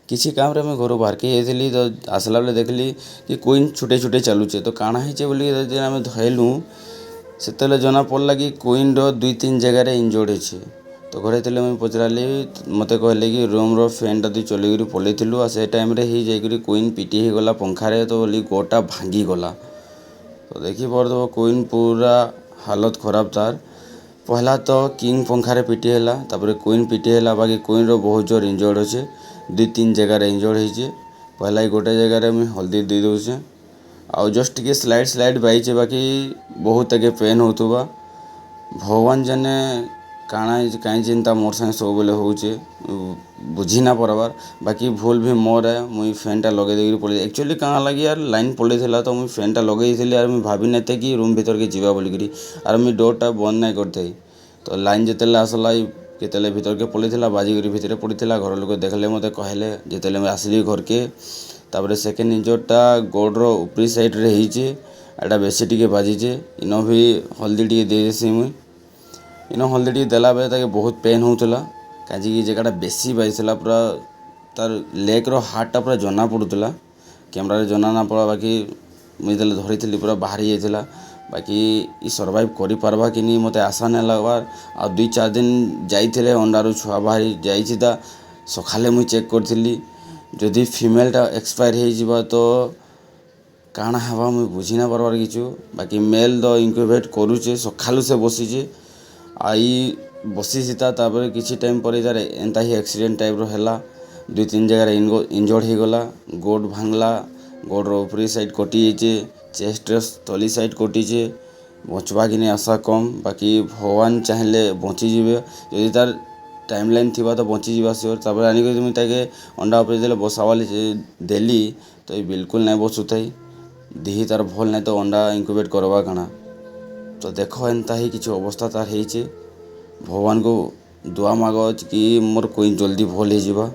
କିଛି କାମ୍ରେ ମୁଇଁ ଘରୁ ବାହାର୍କେ ଯାଇଥିଲି ତ ଆସ୍ଲା ବେଲେ ଦେଖ୍ଲି କି କୁଇନ୍ ଛୁଟେଇ ଛୁଟେଇ ଚାଲୁଛେ। ତ କାଣା ହେଇଛେ ବୋଲି ଯଦି ଆମେ ଧଇଲୁଁ, ସେତେବେଲେ ଜନା ପଡ଼୍ଲା କି କୁଇନ୍ର ଦୁଇ ତିନ୍ ଜାଗାରେ ଇଞ୍ଜର୍ଡ଼ ହେଇଛେ। ତ ଘରେ ଥିଲେ, ମୁଇଁ ପଚ୍ରାଲି, ମତେ କହେଲେ କି ରୁମ୍ର ଫ୍ୟାନ୍ଟା ତୁଇ ଚଲେଇକରି ପଲେଇଥିଲୁ ଆଉ ସେ ଟାଇମ୍ରେ ହିଁ ଯାଇକରି କୁଇନ୍ ପିଟି ହେଇଗଲା ପଙ୍ଖାରେ, ତ ବୋଲି ଗୋଡ଼୍ଟା ଭାଙ୍ଗିଗଲା। ତ ଦେଖିପାରୁଥିବ, କୁଇନ୍ ପୁରା ହାଲତ ଖରାପ ତାର୍। ପହଲା ତ କିଙ୍ଗ ପଙ୍ଖାରେ ପିଟି ହେଲା, ତାପରେ କୁଇନ୍ ପିଟି ହେଲା। ବାକି କୁଇନ୍ର ବହୁତ ଜୋର୍ ଇଞ୍ଜର୍ଡ଼ ଅଛେ, ଦୁଇ ତିନ୍ ଜାଗାରେ ଇଞ୍ଜର୍ଡ଼ ହେଇଛେ। ପହଲା ଗୋଟେ ଜାଗାରେ ମୁଇଁ ହଲ୍ଦୀ ଦେଇ ଦଉଛେଁ ଆଉ ଜଷ୍ଟ ଟିକେ ସ୍ଲାଇଟ୍ ସ୍ଲାଇଟ୍ ବାଜିଛେ, ବାକି ବହୁତ ତାକେ ପେନ୍ ହଉଥିବା। ଭଗବାନ ଜାନେ କାଣା ହେଇଛେ, କାଇଁ ଚିନ୍ତା ମୋର୍ ସାଙ୍ଗେ ସବୁବେଲେ ହଉଛେ, ବୁଝି ନା ପାରବାର୍। ବାକି ଭୁଲ୍ ବି ମୋର୍ ଏ, ମୁଇଁ ଫ୍ୟାନ୍ଟା ଲଗେଇ ଦେଇକିରି ପଳେଇ। ଆକ୍ଚୁଆଲି କାଣା ହେଲା କି ଆର୍ ଲାଇନ୍ ପଲେଇଥିଲା, ତ ମୁଇଁ ଫ୍ୟାନ୍ଟା ଲଗେଇ ଦେଇଥିଲି ଆର୍ ମୁଇଁ ଭାବି ନାଇଁଥାଇ କି ରୁମ୍ ଭିତର୍କେ ଯିବା ବୋଲିକିରି, ଆର୍ ମୁଇଁ ଡୋର୍ଟା ବନ୍ଦ ନାଇଁ କରିଥାଇ। ତ ଲାଇନ୍ ଯେତେବେଲେ ଆସ୍ଲା, କେତେବେଲେ ଭିତର୍କେ ପଲେଇଥିଲା, ବାଜିକରି ଭିତରେ ପଡ଼ିଥିଲା। ଘର ଲୋକ ଦେଖ୍ଲେ, ମତେ କହେଲେ ଯେତେବେଲେ ମୁଇଁ ଆସ୍ଲି ଘର୍କେ। ତାପରେ ସେକେଣ୍ଡ ଇଞ୍ଜର୍ଟା ଗୋଡ଼୍ର ଉପରି ସାଇଡ଼୍ରେ ହେଇଛେ, ଏଇଟା ବେଶୀ ଟିକେ ବାଜିଛେ। ଇନ ବି ହଲ୍ଦୀ ଟିକେ ଦେଇଦେସି ମୁଇଁ। ଇନ ହଲ୍ଦୀ ଟିକେ ଦେଲା ବେଲେ ତାକେ ବହୁତ ପେନ୍ ହଉଥିଲା, କାଁଜିକି ଜାଗାଟା ବେଶୀ ବାଜିଥିଲା। ପୁରା ତାର୍ ଲେଗ୍ର ହାଡ଼୍ଟା ପୁରା ଜନା ପଡ଼ୁଥିଲା, କ୍ୟାମେରାରେ ଜନା ନା ପଡ଼ବା, ବାକି ମୁଇଁ ଯେତେବେଲେ ଧରିଥିଲି ପୁରା ବାହାରି ଯାଇଥିଲା। ବାକି ଇ ସର୍ଭାଇଭ୍ କରିପାର୍ବା କି ନି, ମତେ ଆଶା ନାଇଁ ଲାଗ୍ବାର୍। ଆଉ ଦୁଇ ଚାରି ଦିନ ଯାଇଥିଲେ ଅଣ୍ଡାରୁ ଛୁଆ ବାହାରି ଯାଇଛି ତା ସକାଲେ ମୁଇଁ ଚେକ୍ କରିଥିଲି। ଯଦି ଫିମେଲ୍ଟା ଏକ୍ସପାୟାର୍ ହେଇଯିବା ତ କାଣା ହେବା, ମୁଇଁ ବୁଝି ନାଇଁ ପାର୍ବାର୍ କିଛୁ। ବାକି ମେଲ୍ ତ ଇନକ୍ୟୁବେଟ୍ କରୁଛେ, ସକାଲୁ ସେ ବସିଛେ। ଆଉ ଇ ବସିଛି ତା ତାପରେ କିଛି ଟାଇମ୍ ପରେ ତାର୍ ଏନ୍ତା ହିଁ ଆକ୍ସିଡେଣ୍ଟ ଟାଇପ୍ର ହେଲା, ଦୁଇ ତିନ୍ ଜାଗାରେ ଇଞ୍ଜର୍ଡ଼ ହେଇଗଲା, ଗୋଡ଼ ଭାଙ୍ଗ୍ଲା, ଗୋଡ଼ର ଉପରି ସାଇଡ଼୍ କଟିଯାଇଛେ, ଚେଷ୍ଟର ତଲି ସାଇଡ଼୍ କଟିଛେ। ବଞ୍ଚ୍ବା କିନି ଆଶା କମ୍, ବାକି ଭଗବାନ ଚାହିଁଲେ ବଞ୍ଚିଯିବେ। ଯଦି ତାର୍ ଟାଇମ୍ ଲାଇନ୍ ଥିବା ତ ବଞ୍ଚିଯିବା ସିଓର। ତାପରେ ଆନିକରି ମୁଇଁ ତାକେ ଅଣ୍ଡା ଉପରେ ଯେତେବେଲେ ବସାବାର୍ ଦେଲି, ତ ଇ ବିଲକୁଲ ନାଇଁ ବସୁଥାଇ। ଦିହି ତାର୍ ଭଲ୍ ନାଇଁ, ତ ଅଣ୍ଡା ଇନକ୍ୟୁବେଟ୍ କର୍ବା କାଣା? ତ ଦେଖ, ଏନ୍ତା ହିଁ କିଛି ଅବସ୍ଥା ତାର୍ ହେଇଛେ। ଭଗବାନଙ୍କୁ ଦୁଆ ମାଗ କି ମୋର୍ କୁଇନ୍ ଜଲ୍ଦି ଭଲ୍ ହେଇଯିବା।